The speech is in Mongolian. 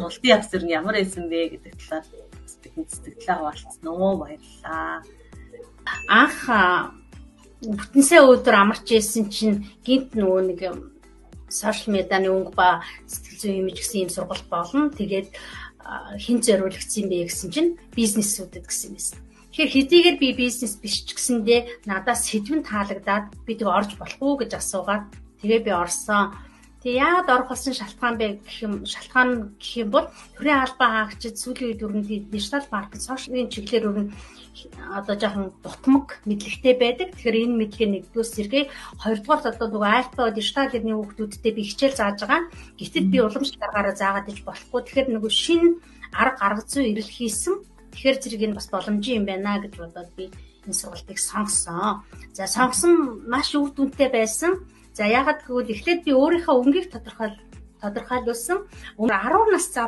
Сургалтын явц ер нь ямар байсан бэ гэдэг талаар бидэнд сэтгэлээ хуваалцсан уу, баярлалаа. Анх бүтэнсээ өдөр амарч исэн чинь гинт нөгөө нэг social media ны өнгө ба сэтгэл зүйн имиж гэсэн ийм сургалт болно. Тэгээд хэн зориулагдсан бэ гэсэн чинь бизнесүүдэд гэсэн юм байсан. Тэгэхээр хэдийгээр би бизнес биш ч гэсэндээ надаас сэдв нь таалагдаад би тэг орж болох уу гэж асуугаад, тэгээ би орсон. Тэгээ яагаад орох болсон шалтгаан бэ гэх юм, шалтгаан гэх юм бол төрийн албан хаагчид сүүлийн үед өрн digital market, social ын чиглэлээр өрн одоо жоохон дутмаг мэдлэгтэй байдаг. Тэгэхээр энэ мэдлэгээ нэгдүгээр сэргээ, хоёрдугаарт одоо нөгөө альфа digital эрхний хүүхдүүдтэй би хичээл зааж байгаа. Гэтэл би уламжлалт аргаараа заагаад иж болохгүй. Тэгэхээр нөгөө шинэ арга гарга зүй эрэл хийсэн. Тэгэхээр зэрэг энэ бас боломжийн юм байна гэж бодоод би энэ сургалтыг сонгосон. За, сонгосон, маш үр дүнтэй байсан. За, яагаад гэвэл эхлээд би өөрийнхөө өнгийг тодорхойлуулсан. 10 нас залуу